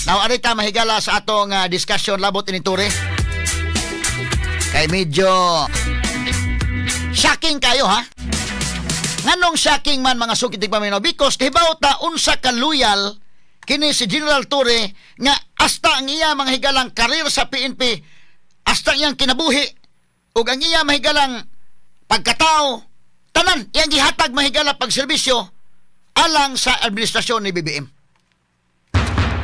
Now, ari ta, mahigala, sa atong discussion labot ini Torre. Kay medyo shocking kayo, ha? Nganong shocking man, mga suki tigpaminaw? Because kahibaw ta unsa ka loyal kini si General Torre nga hasta ang iya mga higalang career sa PNP, hasta iyang kinabuhi ug ang iya mahigalang pagkatao, tanan iyang gihatag, mahigala, pagserbisyo alang sa administrasyon ni BBM.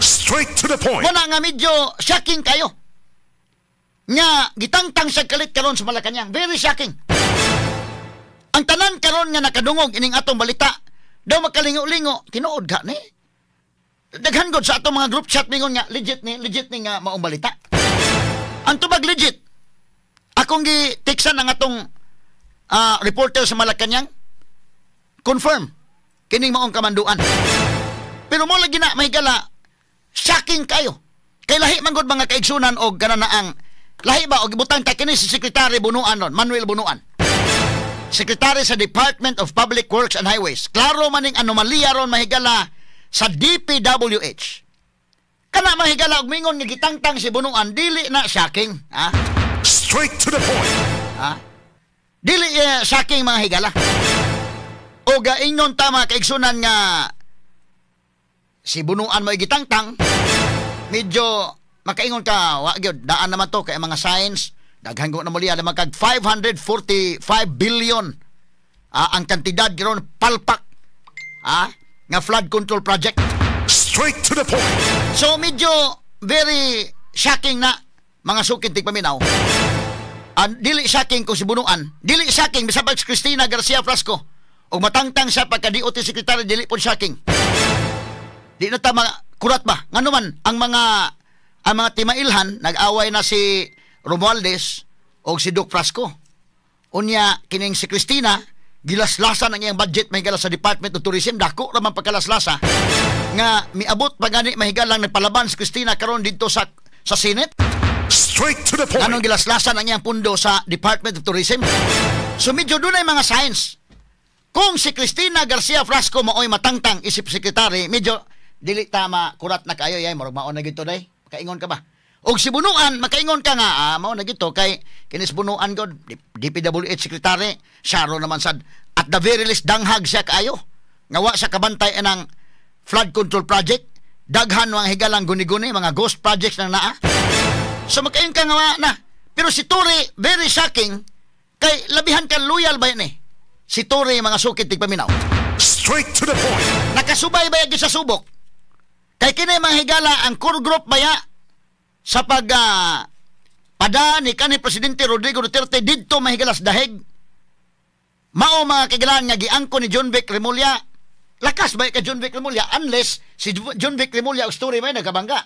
Straight to the point. Muna nga medyo shocking kayo nga gitangtang sa kalit karon sa Malacanang. Very shocking. Ang tanan karon nga nakadungog ining atong balita daw makalingo-lingo, tinuod ka ni? Daghan gud sa atong mga group chat mingon nga legit ni, legit ni nga maong balita. Ang tubag legit. Akong gi-textan ang atong reporter sa Malacanang, confirm kining maong kamanduan. Pero mo lagi na, mahigala, shocking kayo. Kay lahi man gud, mga kaigsunan, og kananaang lahi ba og ibutang ta kini si Secretary Bunuan ron, Manuel Bunuan. Secretary sa Department of Public Works and Highways. Klaro maning anomalya ron, mahigala, sa DPWH. Kana, mahigala, og mingon nga gitangtang si Bunuan, dili na shocking, ha? Straight to the point. Ha? Dili shocking, mga higala. O gaingon ta, mga kaigsunan, nga si Bunuan mo gitangtang, medyo makaingon ka, wa gyud, daan naman to kay mga signs, daghan ko na muli magkag 545 billion ang kantidad giron palpak nga flood control project. Straight to the point. So medyo very shocking na, mga sukid tigpaminaw. Dili shocking kung si Bunuan, dili shocking bisag pag si Cristina Garcia Frasco og matangtang siya pagka DOT secretary, dili po shocking. Di na ta kurat ba? Ngano man ang mga timailhan nag-away na si Romualdez o si Duke Frasco. Unya kining si Cristina gilaslasan ang iyang budget, mahigala, sa Department of Tourism. Dako ra man pagkalaslasa nga miabot pa gani, mahigalang, nagpalaban si Cristina karon didto sa Senate. Straight to the point. Anong gilaslasan ang iyang pundo sa Department of Tourism. So medyo dunay mga signs. Kung si Cristina Garcia Frasco maoy matangtang isip sekretary, medyo dili ta makurat na kayo yay, murag mao na gito day. Makaingon ka ba? Og si Bunuan, makaingon ka nga, mao na gito kay kinis Bunuan god, DPWH secretary, siya ro naman sad at the very least danghag siya kaayo. Nga wa sa kabantay anang flood control project, daghan mga higalang guni-guni, mga ghost projects nang naa. So makaingon ka nga wa na. Pero si Torre, very shocking, kay labihan ka loyal ba yan eh? Si Torre, mga sukit tigpaminaw. Straight to the point. Nakasubay ba sa subok? Kay kini, mga higala, ang core group baya sa pag pada ni kanhi Presidente Rodrigo Duterte didto, mahigala, sa Dahig. Mao, mga kagilan, nga giangko ni Jonvic Remulla. Lakas ba kay Jonvic Remulla unless si Jonvic Remulla og story may nagkabangga.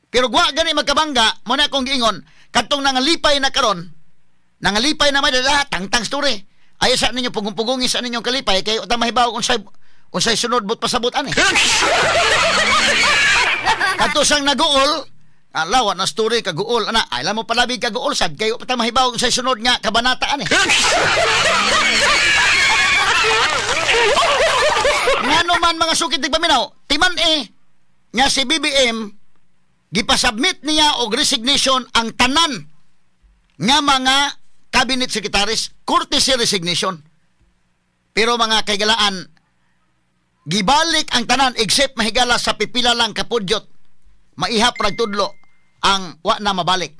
Pero gwa gani magkabangga mo na akong giingon kadtong nangalipay na karon, nangalipay na may dala tangtang story. Ayaw sa ninyo pugong-pugungi sa ninyong kalipay kay uta mahibaw unsay unsay sunod but pasabot ani. Kadto sang naguol, alawa na story kaguol ana, ay mo palabig kaguol sad kay uta mahibaw unsay sunod nga kabanata ani. Ngano man, mga sukit tigpaminaw, timan eh nga si BBM gipasubmit niya og resignation ang tanan nga mga cabinet secretaries, courtesy resignation. Pero mga kaigalaan, gibalik ang tanan except, mahigala, sa pipila lang kapudyot, maihap rag tudlo ang wa na mabalik.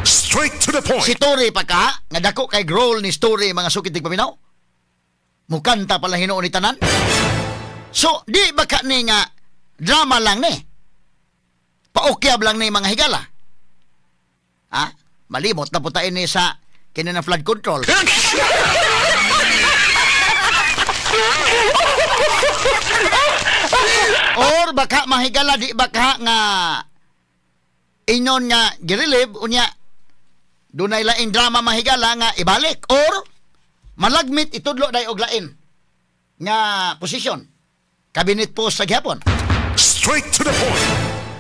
Straight to the point. Si Torre pa ka, nga dako kay role ni Story, mga sukit paminaw. Mukanta pala hinuon ni tanan. So, di ba ka ni nga drama lang ni? Paukyab lang ni, mga higala. Ha? Malimot na putain ni sa kini na flood control. Or baka, mahigala, di baka nga inyon nga girelieve unya dunay laing drama, mahigala, nga ibalik or malagmit itudlo day og lain nga posisyon, cabinet post sa gihapon. Straight to the point.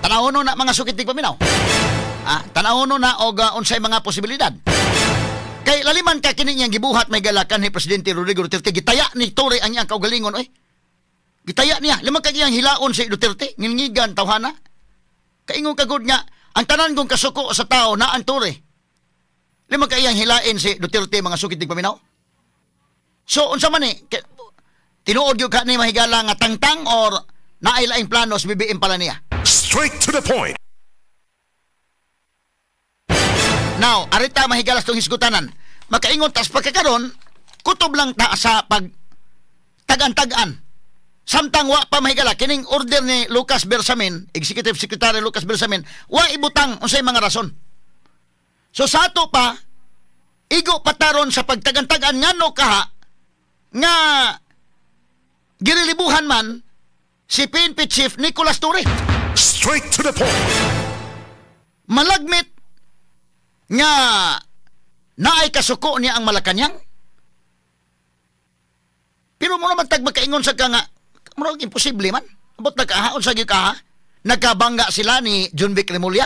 Tanawon na, mga sukit paminaw. Tanawon na og unsay mga posibilidad. Kay laliman ka kini niyang gibuhat, may galakan ni Presidente Rodrigo Duterte, gitaya ni Torre ang iyang kaugalingon oy. Gitaya niya, lima ka iyang hilaon si Duterte, ngilngigan tawhana. Kaingon kagud nga ang tanan kong kasuko sa tao na ang Torre. Lima kaiyang hilain si Duterte, mga sukit paminaw. So unsa man ni tinuod gyud ka ni, mahigala, nga tangtang or naay laing plano sa BBM pala niya? Straight to the point. Now, arita, mahigala, sa tong hisgutanan. Makaingon tas pagkakaron, kutob lang ta sa pag tag-an-tag-an. Samtang wa pa, mahigala, kining order ni Lucas Bersamin, Executive Secretary Lucas Bersamin, wa ibutang unsay mga rason. So sa ato pa, igo pataron sa pagtagan-tagan ngano kaha nga girilibuhan man si PNP Chief Nicolas Torre. Straight to the point. Malagmit nga naay kasuko niya ang Malacanang. Pero mo naman tag makaingon sa ka nga murag imposible man. Abot nagkahaon sa gyud kaha. Nagkabangga sila ni Jonvic Remulla.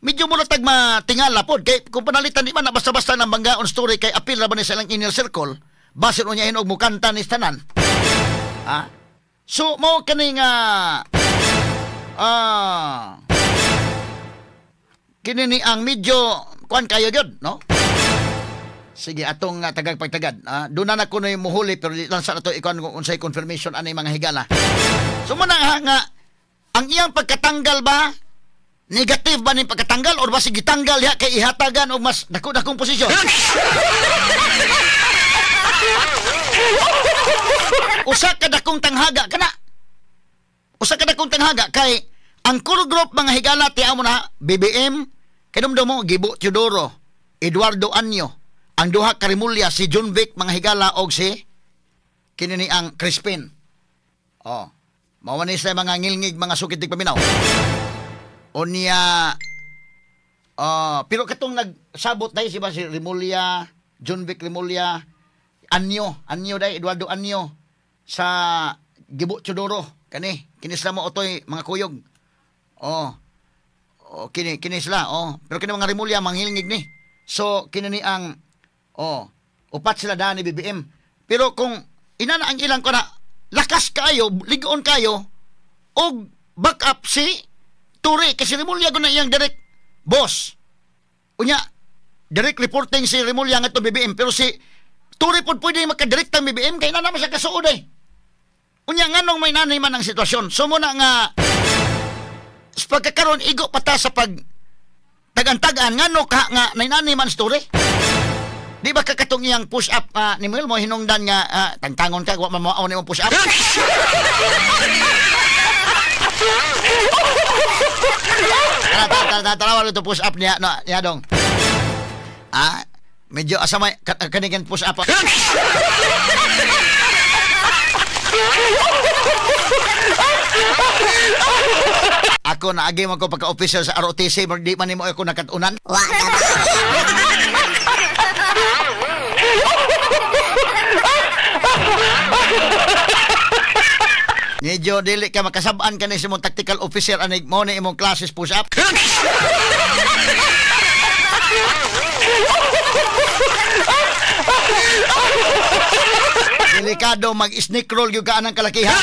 Medyo mo na tag matingala pod kay kung panalitan di man na basta-basta ng banggaon story kay apil ra ba ni sa ilang inner circle. Basin unya hinog mukanta ni tanan. Ah. So mo kani nga kini ni ang medyo kuan kayo gyud, no? Sige, atong tagag pagtagad. Doon na ko na yung muhuli pero di lang sa ato ikuan kung unsay confirmation ani, mga higala. So muna ha, nga ang iyang pagkatanggal ba, negative ba ning pagkatanggal or ba sige gitanggal ya kay ihatagan og mas dako-dakong posisyon? Usa ka dakong tanghaga kana. Usa ka dakong tanghaga kay ang core group, mga higala, tiyaw mo na BBM kay mo Gibo Teodoro, Eduardo Año, ang duha ka Remulla, si John Vic, mga higala, og si kini ni ang Crispin. Oh. Mao ni sa mga ngilngig, mga sukit paminaw. Unya pero katong nagsabot dai si ba si Remulla, John Vic Remulla, Año, Año dai, Eduardo Año sa Gibo Teodoro kani kini sila mo otoy mga kuyog. Oh. Oh, kini kini sila, oh. Pero kini mga Remulla manghilngig ni. So kini ni ang oh, upat sila daan ni BBM. Pero kung inana ang ilang kana lakas kayo, ligon kayo og back up si Torre kasi Remulla gud na iyang direct boss. Unya direct reporting si Remulla ngadto BBM pero si Torre pod pwede makadirect ang BBM kay na naman siya kasuod eh. Unya nganong may nanay man ang sitwasyon. So muna nga sa pagkakaroon igo pa ta sa pag tagan-tagan ngano ka nga nainani man story. Di ba kakatong iyang push up ni Muel mo hinungdan nga tangtangon ka wa man mo ni push up. Tara tara tara tara ito push up niya no niya dong. Ah, medyo asa may kanigan push up. Ako naagi man ko pagka-official sa ROTC, di man nimo ako nakatunan. Wa na ba? Medyo dili ka makasabaan ka ni sa imong tactical officer anig mo ni imong classes push up. Delikado mag-snake roll yung kaan ng kalakihan.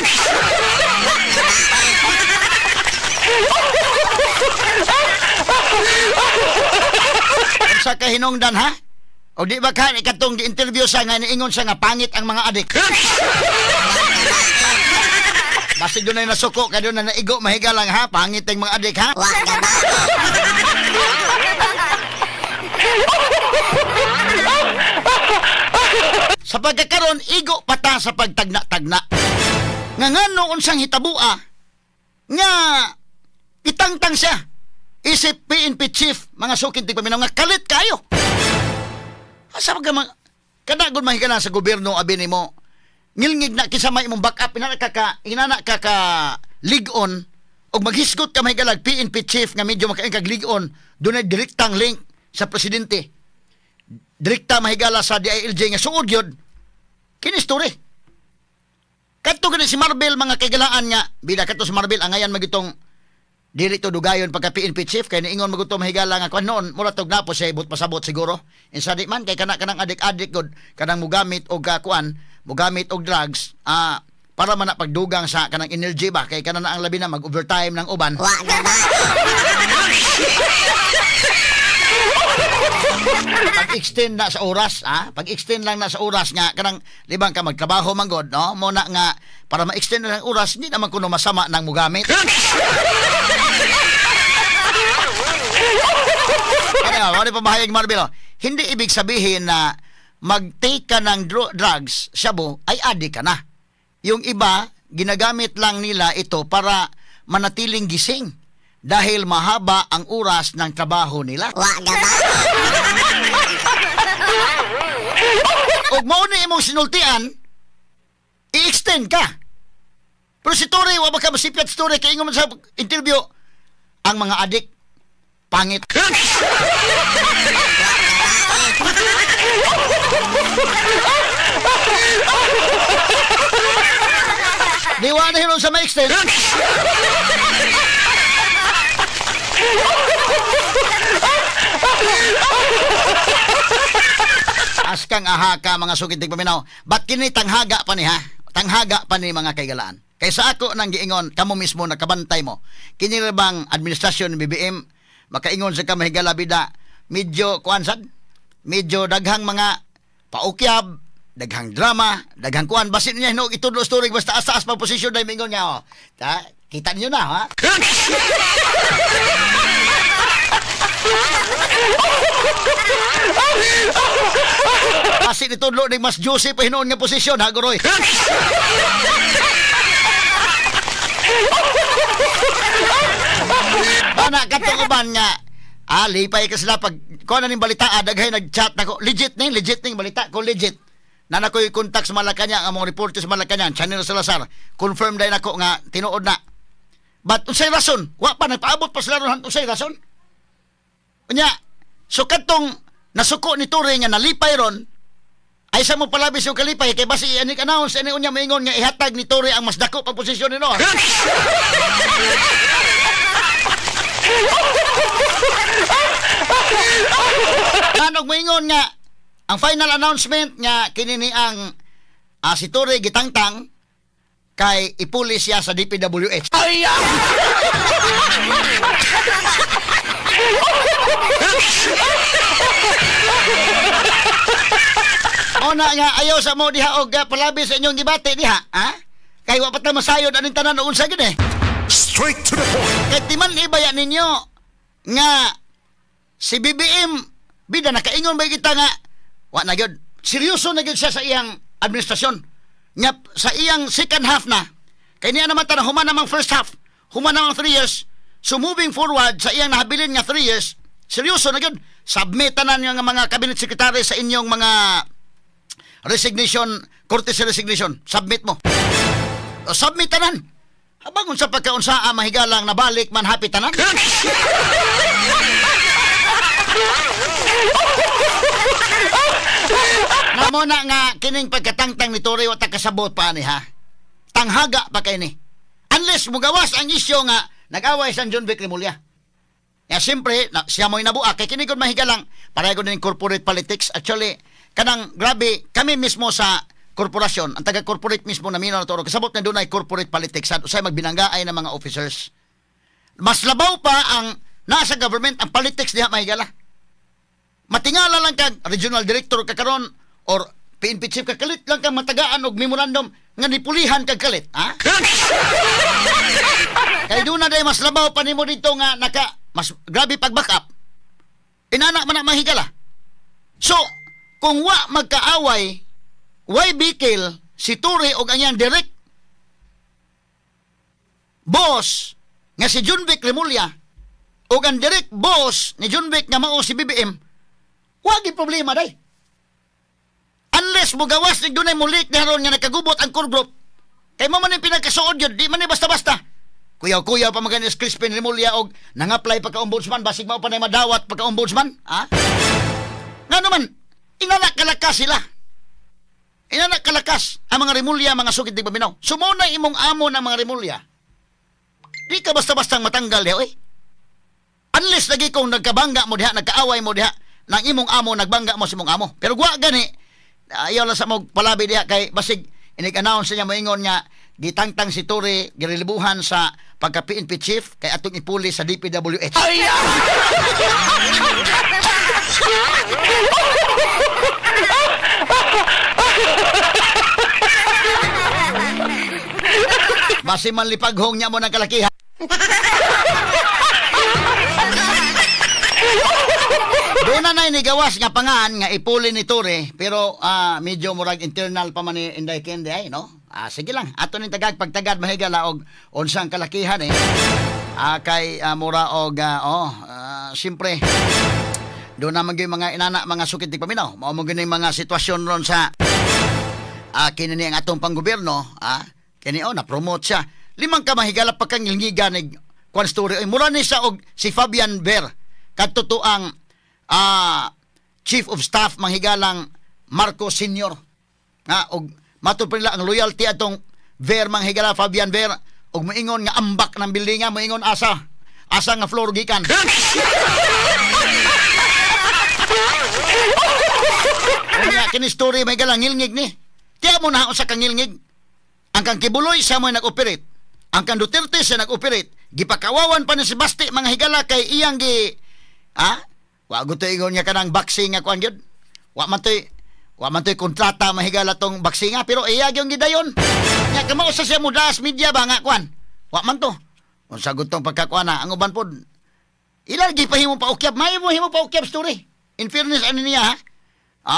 Sa kahinungdan ha? O di ba ka ikatong gi-interview sa nga niingon siya nga pangit ang mga adik. Basta doon na nasuko ka doon na naigo mahiga lang ha, pangit ang mga adik ha. Wa na ba? Sa pagkakaroon igo pata sa pagtagna-tagna. Nga ngano unsang hitabua nga itangtang siya isip PNP chief, mga sukin tigpaminaw, nga kalit kayo. Asa ba ka kanagon mahigala sa gobyerno abi nimo ngilngig na kinsa may imong backup inana ka ka lig-on og maghisgot ka mahigalag PNP chief nga medyo makain kag lig-on dunay direktang link sa presidente, direkta mahigala sa DILG nga suod gyud kini story. Kadto gani si Marvel, mga kaigalaan, nga bida kadto si Marvel angayan magitong dili to dugayon pagka PNP chief kay niingon maguto mahigala nga kuan noon mura tog napo siya ibot pasabot siguro insa di man kay kana kanang adik-adik gud kanang mugamit og kuan mugamit og drugs. Para man na pagdugang sa kanang energy ba kay kanan na ang labi na mag-overtime ng uban. Wa na ba? Pag-extend na sa oras, ha? Pag-extend lang na sa oras nga kanang libang ka magtrabaho man god, no? Mo na nga para ma-extend na ang oras, hindi naman kuno masama nang mugamit. Ano, ano pa mahayag Marvin, oh? Hindi ibig sabihin na mag-take ka ng drugs, shabu, ay adik ka na. Yung iba, ginagamit lang nila ito para manatiling gising dahil mahaba ang oras ng trabaho nila. Wa na ba? Og mao ni imong sinultian, i-extend ka. Pero si Torre, wa ba ka masipyat si Torre kay ingon man sa interview, ang mga adik pangit. Diwa na hinon sa ma-extend. Askang aha ka mga sugid tigpaminaw. Ba't kini tanghaga pa ni ha? Tanghaga pa ni mga kaigalaan. Kaysa ako nang giingon, kamo mismo nakabantay mo. Kini bang administrasyon ni BBM makaingon sa kamahigala bida, medyo kuan sad, medyo daghang mga paukyab, daghang drama, daghang kuan basin niya hinuog itudlo story basta taas-taas pa posisyon dahil mingon niya oh. Ta, kita niyo na ha. Basin itudlo ning mas juicy pa hinuon nga posisyon ha goroy. Ana katong uban nga lipay ka sila pag kuha na ning balita, daghay nag-chat nako, legit ning balita ko, legit. Na nakoy contact sa Malacañang, ang mga reporter sa Malacañang, Channel Salazar, confirm dahil nako nga tinuod na. But unsay rason? Wa pa nagpaabot pa sila ron unsay rason? Unya, so katong nasuko ni Torre nga nalipay ron, ay sa mo palabis yung kalipay kay basi anik announce ani unya maingon nga ihatag ni Torre ang mas dako pang posisyon ni Noah. Tanog moingon nga ang final announcement nga kini ni ang si Torre gitangtang kay ipuli siya sa DPWH. Ay! Ona nga ayaw sa mo diha og palabi sa inyong gibati diha, ha? Kay wa pa ta masayod aning tanan og unsa gid eh. Straight to the point. Kay timan ibaya ninyo nga si BBM bida nakaingon ba kita nga wa na gyud seryoso na gyud siya sa iyang administrasyon nga sa iyang second half na kay niya naman tan human namang first half, human namang 3 years, so moving forward sa iyang nahabilin nga 3 years, seryoso na gyud. Submit tanan nga mga cabinet secretary sa inyong mga resignation, courtesy resignation, submit mo. O, submit tanan. Habang unsa pagkaunsa mahigalang nabalik man happy tanan. Namo na nga kining pagkatangtang ni Torre wa ta kasabot pa ani ha. Tanghaga pa kay ni. Unless mugawas ang isyu nga nag-away sa John Vic Remulla. Ya siyempre na, siya mo'y nabuak kay kini gud mahigalang pareho ning corporate politics. Actually kanang grabe kami mismo sa korporasyon, ang taga-corporate mismo na minaw na toro, kasabot na doon ay corporate politics at usay magbinanggaay ng mga officers. Mas labaw pa ang nasa government, ang politics diha mahigala. Matingala lang kag regional director ka karon or PNP chief ka, kalit lang kang matagaan og memorandum nga nipulihan kag kalit, ha? Kay doon na day mas labaw pa nimo dito nga naka mas grabe pag backup. Inana man na mahigala. So, kung wa magkaaway way bikil si Torre og ang iyang direct boss nga si John Vic Remulla og ang direct boss ni John Vic nga mao si BBM, wa gyud problema day. Unless mugawas ni dunay mulik ni haron nga nakagubot ang core group. Kay mo man yung pinagkasuod yun, di man ni basta-basta. Kuyaw-kuyaw pa maganis Crispin Remulla og nang-apply pagka-ombudsman, basig mao pa na madawat pagka-ombudsman, ha? Nga naman, inanak kalakas sila. Inanak kalakas ang mga Remulla, mga sukit di paminaw. Sumuna imong amo ng mga Remulla. Di ka basta-bastang matanggal diha, oy. Unless lagi kung nagkabangga mo diha, nagkaaway mo diha, nang imong amo, nagbangga mo sa imong amo. Pero gwa gani, ayaw lang sa mo palabi diha kay basig inig-announce niya moingon nga Gitangtang si Torre, girelibuhan sa pagka PNP chief kay atong ipuli sa DPWH. Ay! Basi man lipaghong niya mo ng kalakihan. Doon na na'y nigawas nga pangan nga ipuli ni Torre, pero medyo murag internal pa man ni Inday Kende ay, no? Sige lang, ato ning tagag pagtagad mahigala og unsang kalakihan eh. Kay mura og siyempre doon naman gyud mga inana mga sukit di paminaw. Mao man gyud mga sitwasyon ron sa kini ni ang atong panggobyerno, kini oh na-promote siya. Limang ka mahigala pagkangilngigan ni kwan story. Ay, mura ni siya og si Fabian Ver kadto to ang Chief of Staff manghigalang Marcos Senior. Nga og matud pa nila ang loyalty atong Ver manghigala Fabian Ver og moingon nga ambak ng buildinga, moingon asa asa nga floor gikan. Unya kini story may galang ngilngig ni. Tiya mo na unsa kang ngilngig. Ang kang Kibuloy siya mo nag-operate. Ang kang Duterte siya nag-operate. Gipakawawan pa ni si Basti mga higala kay iyang gi wa gusto ingon niya kanang boxing nga kuan gyud. Wa man toy kontrata mahigala tong boxing nga pero iya gyud gidayon. Nya kamo sa siya mudas media ba nga kuan. Wa man to. Unsa gud tong pagkakuan na ang uban pod. Ila gi pahimo pa ukyab, may mo himo pa ukyab story. In fairness ani niya ha.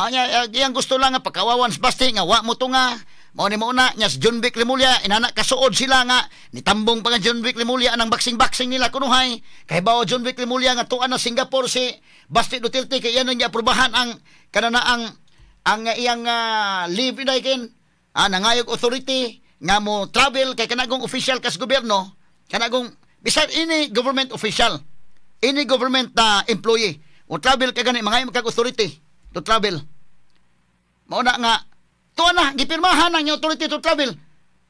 Nya iyang gusto lang nga pagkawawan sa Basti nga wa mo to nga mao ni mo na nya si John Vic Remulla inana kasuod sila nga nitambong pa nga John Vic Remulla anang boxing-boxing nila kunuhay kay bawo John Vic Remulla nga tuan na Singapore si Basti Duterte kay iyan ang giaprobahan ang kanana ang iyang leave inday ken nangayog authority nga mo travel kay kanagong official kas gobyerno kanagong bisan ini government official ini government employee mo travel ka gani mangayo kag authority to travel mao na nga tuwa na, gipirmahan ang authority to travel.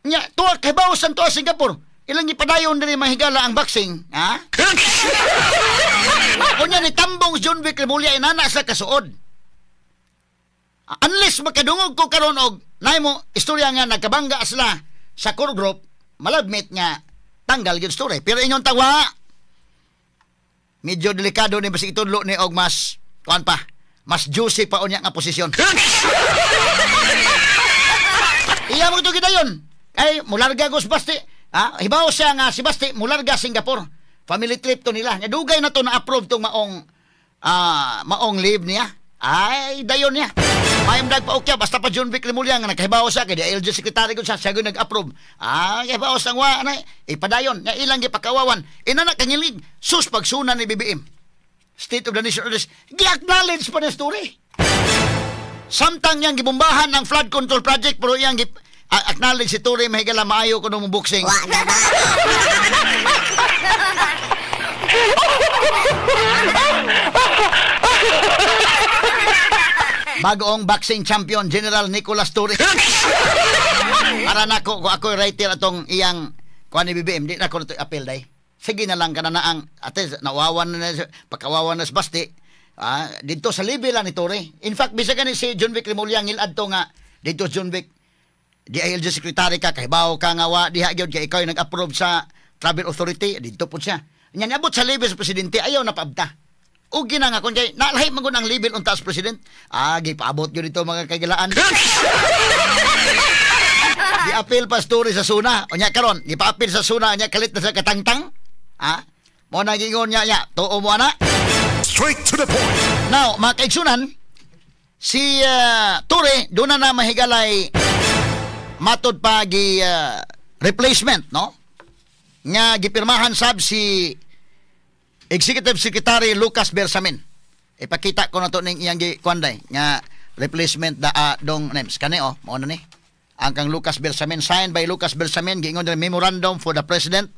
Nya, tuwa, kay bawas ang tuwa Singapore. Ilang gipadayon diri mahigala ang boxing, ha? Unya ni tambong John Vic Remulla inana sa kasuod. Unless makadungog ko karon og naay mo istorya nga nagkabangga sila sa core group, malabmit nga tanggal gyud story. Pero inyong tawa, medyo delikado ni basig itudlo ni og mas kuan pa, mas juicy pa unya nga posisyon. Iya mo ito gidayon. Kay mularga gos Basti. Hibaw siya nga si Basti mularga Singapore. Family trip to nila. Dugay na to na-approve tong maong maong leave niya. Ay, dayon niya. Mayam dag pa ukya basta pa John Vic Remulla nga nakahibaw siya kay DILG secretary gud siya, siya gyud nag-approve. Hibaw sang wa anay ipadayon nya ilang gipakawawan. Inana kangilig sus pagsuna ni BBM. State of the Nation Address, gi-acknowledge pa na story. Samtang niyang gibombahan ang flood control project pero iyang acknowledge si Torre mahigala maayo kuno mo boxing. Wa na ba? Bagoong boxing champion General Nicolas Torre. Para nako ko ako writer atong iyang kuan ni BBM di na ko to appeal day. Sige na lang kana na ang ate nawawan na pagkawawan na si Basti. Dito sa level ni Torre. In fact, bisa gani si John Vic Remulla ngilad to nga dito John Vic DILG secretary ka kay bawo ka nga wa diha gyud kay ikaw nag-approve sa travel authority didto pud siya. Nya niabot sa level sa presidente ayaw na paabta. Og gina nga kun kay nalahi man gud ang level unta sa president. Gipaabot gyud dito mga kagilaan. Gi-appeal pa story sa SONA. Unya karon gipa-appeal sa SONA nya kalit na sa katangtang. Mo na gingon niya nya tuo mo ana. Straight to the point. Now, mga kaigsunan, si Torre doon na mahigalay matod pa gi replacement, no? Nga gipirmahan sab si Executive Secretary Lucas Bersamin. Ipakita ko na to ning iyang gi kuanday nga replacement da dong names kani oh, mao na ni. Ang kang Lucas Bersamin, signed by Lucas Bersamin, giingon din memorandum for the President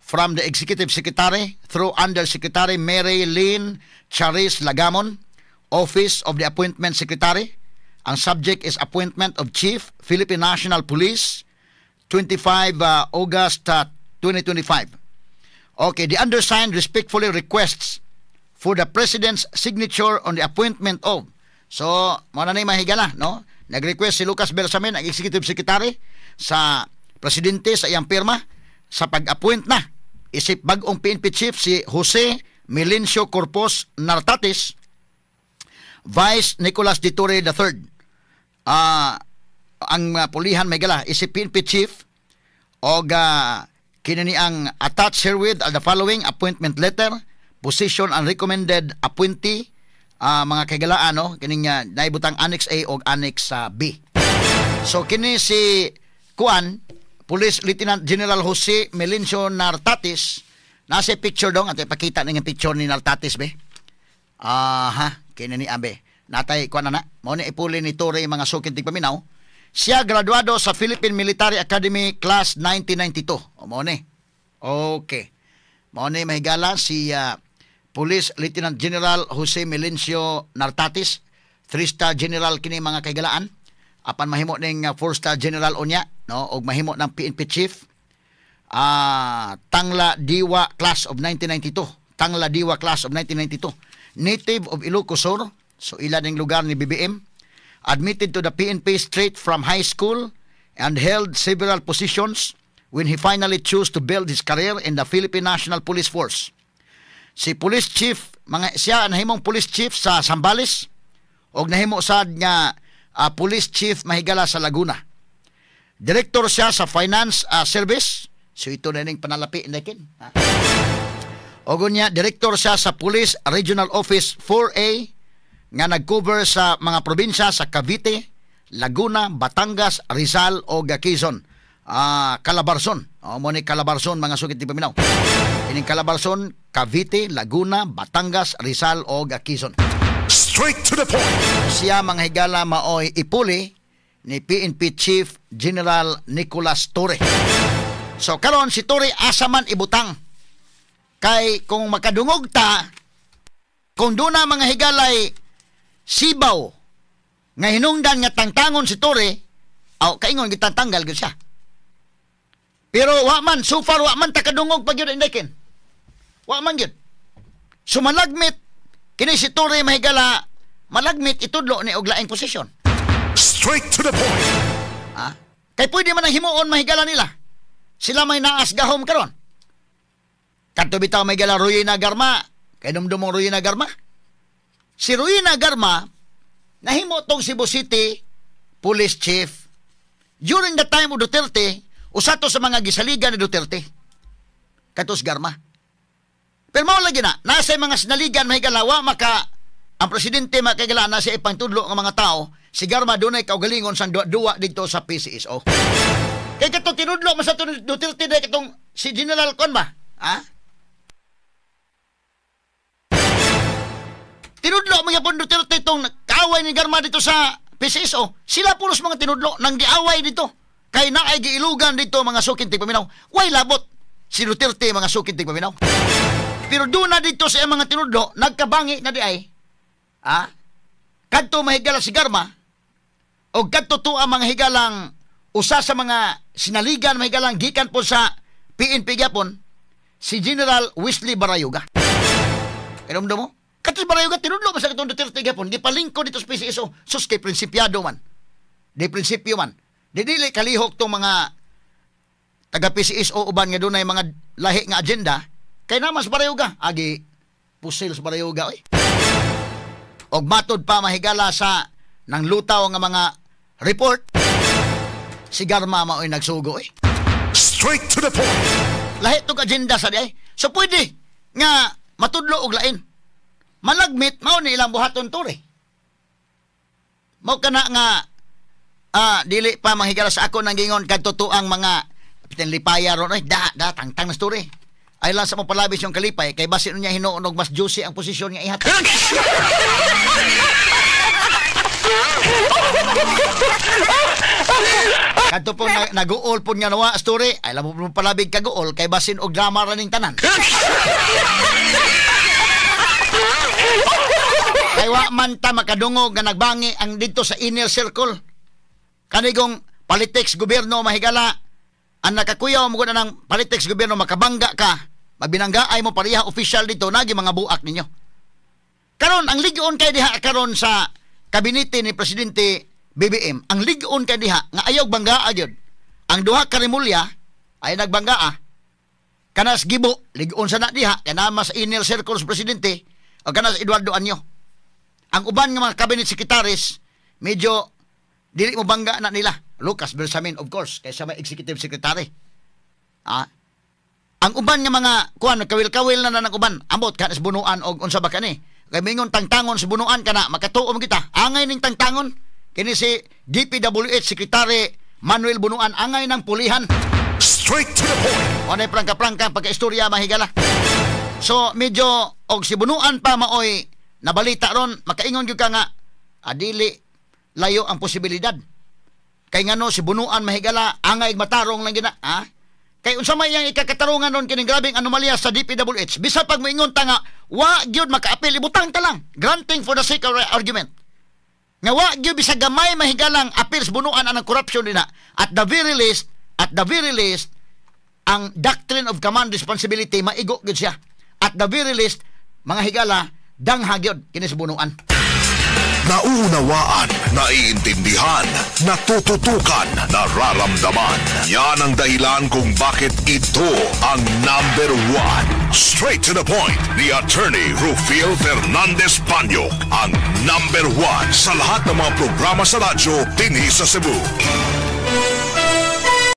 from the Executive Secretary through Undersecretary Mary Lynn Charis Lagamon, Office of the Appointment Secretary. Ang subject is Appointment of Chief, Philippine National Police, 25 August 2025. Okay, the undersigned respectfully requests for the President's signature on the appointment of. So, mao na ni mahigala, no? Nag-request si Lucas Bersamin, ang Executive Secretary, sa presidente sa iyang pirma sa pag-appoint na isip bag-ong PNP chief si Jose Melencio Corpus Nartates, Vice Nicolas de Torre III. Ang pulihan, mahigala, isip PNP chief og kini ang attached herewith are the following appointment letter, position and recommended appointee, mga kahigalaan, no, kining naibutang Annex A og Annex B. So kini si kuan, Police Lieutenant General Jose Melencio Nartates, nasa picture dong at ipakita ning picture ni Nartates be. Aha, kini ni abe. Natay kuan na mao ni ipuli ni Torre, mga suking tigpaminaw. Siya graduado sa Philippine Military Academy class 1992. O mao ni. Okay. Mao ni, mahigala, si Police Lieutenant General Jose Melencio Nartates, 3-star general kini, mga kahigalaan. Apan mahimo ning 4-star general unya, no, og mahimo ng PNP chief. Tangla Diwa class of 1992. Tangla Diwa class of 1992. Native of Ilocos Sur, so ila ning lugar ni BBM. Admitted to the PNP straight from high school and held several positions when he finally chose to build his career in the Philippine National Police Force. Si police chief, mga siya nahimong police chief sa Zambales og nahimo sad nga police chief, mahigala, sa Laguna. Director siya sa Finance Service. So ito na ning panalapi na kin. Ha? Og unya, director siya sa Police Regional Office 4A nga nag-cover sa mga probinsya sa Cavite, Laguna, Batangas, Rizal o Quezon. Calabarzon. O mo ni Calabarzon, mga suking tigpaminaw. Ining Calabarzon, Cavite, Laguna, Batangas, Rizal o Quezon. Straight to the point. Siya, mga higala, maoy ipuli ni PNP Chief General Nicolas Torre. So karon si Torre asa man ibutang? Kay kung makadungog ta, kung duna, mga higalay, sibaw nga hinungdan nga tangtangon si Torre, aw kaingon gitangtanggal gyud siya. Pero wa man, so far wa man ta kadungog pa gyud, indekin. Wa man gyud. So malagmit kini si Torre, mahigala, malagmit itudlo ni og laing posisyon. Straight to the point. Ha? Kay pwede man ang himuon, mahigala, nila. Sila may naas gahom karon. Kadto bitaw, mahigala, Royina Garma. Kay dumdumong Royina Garma. Si Royina Garma nahimo tong Cebu City Police Chief. During the time of Duterte, usa to sa mga gisaligan ni Duterte. Katos Garma. Pero mao lagi na, nasa mga sinaligan, mahigala, wa maka ang presidente makigala na siya ipangtudlo ng mga tao, si Garma dunay kaugalingon sang duwa dito sa PCSO. Kay kato tinudlo man sa Duterte dahil katong si General kon ba? Ha? Tinudlo mo yapon Duterte itong kaaway ni Garma dito sa PCSO. Sila pulos mga tinudlo nang giaway dito. Kay naay giilugan dito, mga suking tigpaminaw. Way labot si Duterte, mga suking tigpaminaw. Pero doon na dito sa mga tinudlo, nagkabangi na di ay. Ha? Kadto, mahigala, si Garma, o kadto to ang mga higalang usa sa mga sinaligan, mahigalang, gikan po sa PNP gyapon, si General Wesley Barayuga. Kainom mo? Kadto si Barayuga, tinudlo man sa katong Duterte gyapon, gipalingko dito sa PCSO, sus kay prinsipyado man. Di prinsipyo man. Di dili kalihok tong mga taga PCSO uban nga dunay mga lahi nga agenda, kay naman sa Barayuga, agi pusil sa Barayuga oy. Og matod pa, mahigala, sa nang lutaw nga mga report, si Garma mao'y nagsugo eh. Straight to the point. Lahi tong agenda sa di ay. So pwede nga matudlo og lain. Malagmit mao ni ilang buhaton, Torre. Mao kana nga dili pa, manghigala, sa ako nang gingon kadto ang mga pitin lipaya ron ay da da tangtang na story. Ay lang sa mo palabis yung kalipay kay basin niya hinuon og mas juicy ang posisyon nga ihatag. Kadto po na, naguol po nga nawa story ay lang mo palabig kaguol kay basin og drama ra ning tanan. Kay wa man ta makadungog nga nagbangi ang didto sa inner circle. Kanigong politics gobyerno, mahigala, ang nakakuyaw mo na ng politics gobyerno, makabangga ka, mabinangga ay mo pareha official dito nagi mga buak ninyo. Karon ang ligon kay diha karon sa kabinete ni Presidente BBM, ang ligon kay diha nga ayaw banggaa gyud. Ang duha ka Remulla ay nagbangga ah. Kanas Gibo, ligon sa na diha, kana mas inner circles presidente, o kanas Eduardo Año. Ang uban nga mga cabinet secretaries, medyo dili mo bangga na nila. Lucas Bersamin, of course, kaysa may executive secretary. Ah, ang uban nga mga kuan, kawil-kawil na na ng uban, ambot kanas Bunuan og unsa ba kani. Kay mingon tangtangon sa Bunuan kana makatuo mo kita. Angay ning tangtangon kini si DPWH Secretary Manuel Bunuan, angay ng pulihan. Straight to the point. Ano prangka-prangka pagka-istorya, mahigala. So medyo og si Bunuan pa maoy nabalita ron, makaingon gyud ka nga adili layo ang posibilidad. Kay ngano si Bunuan, mahigala, angay matarong lang gina, ha? Kay unsa may iyang ikakatarungan ron kining grabeng anomalya sa DPWH? Bisa pag moingon ta nga wa gyud makaapil, ibutang ta lang, granting for the sake of argument nga wa gyud bisag gamay, mahigalang, appeals Bunuan anang corruption dina, at the very least, at the very least, ang doctrine of command responsibility, maigo gyud siya. At the very least, mga higala, dangha gyud kini sa Bunuan. Nauunawaan, naiintindihan, natututukan, nararamdaman. Yan ang dahilan kung bakit ito ang number one. Straight to the point ni Attorney Rufil Fernandez Banyok, ang number one sa lahat ng mga programa sa radyo dinhi sa Cebu.